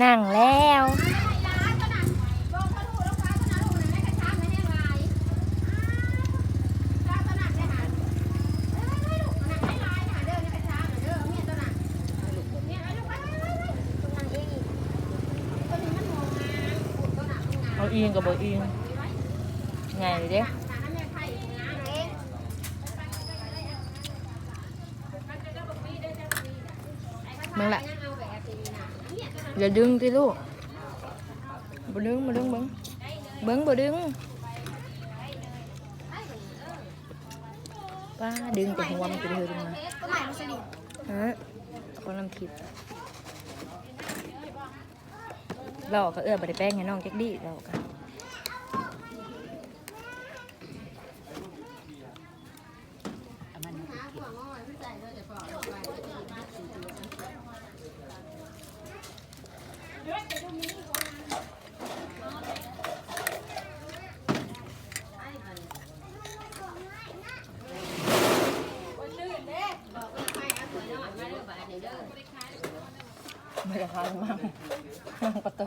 ນັ່ງແລ້ວ. ເອົາອີງກໍບໍ່ອີງ ໃຫຍ່ເດ້. ເບິ່ງລະ ຢ່າດຶງຕິລູກ ບໍ່ດຶງ ບໍ່ດຶງ ເບິ່ງ ເບິ່ງ ບໍ່ດຶງ. ປ້າ ດຶງແຕ່ຫົວມັນໄປເລີຍ ເບິ່ງມາ ຮະ ຄົນລຳຜິດ. ຫຼອກກະເອື້ອຍບໍ່ໄດ້ແປງໃຫ້ນ້ອງຈັກດີ້ ຫຼອກກະ. ບໍ່ໄດ້ພາມາ ນັ່ງປະຕູ.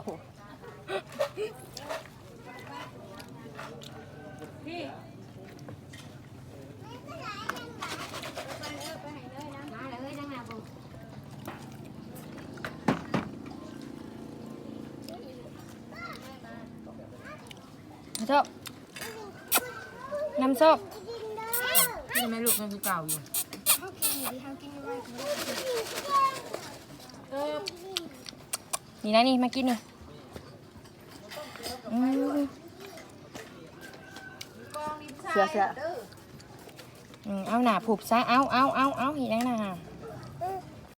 ຊອບ ນ້ຳຊອບ ນີ້ແມ່ລູກຍັງຄືເກົ່າຢູ່. ນີ້ນະ ນີ້ ມາກິນນີ້. ອືມ ເສືອ ເສືອ ອືມ ເອົາໜ້າຜຸບຊະ ເອົາ ເອົາ ເອົາ ເອົາ ເຮັດຫຍັງນະ?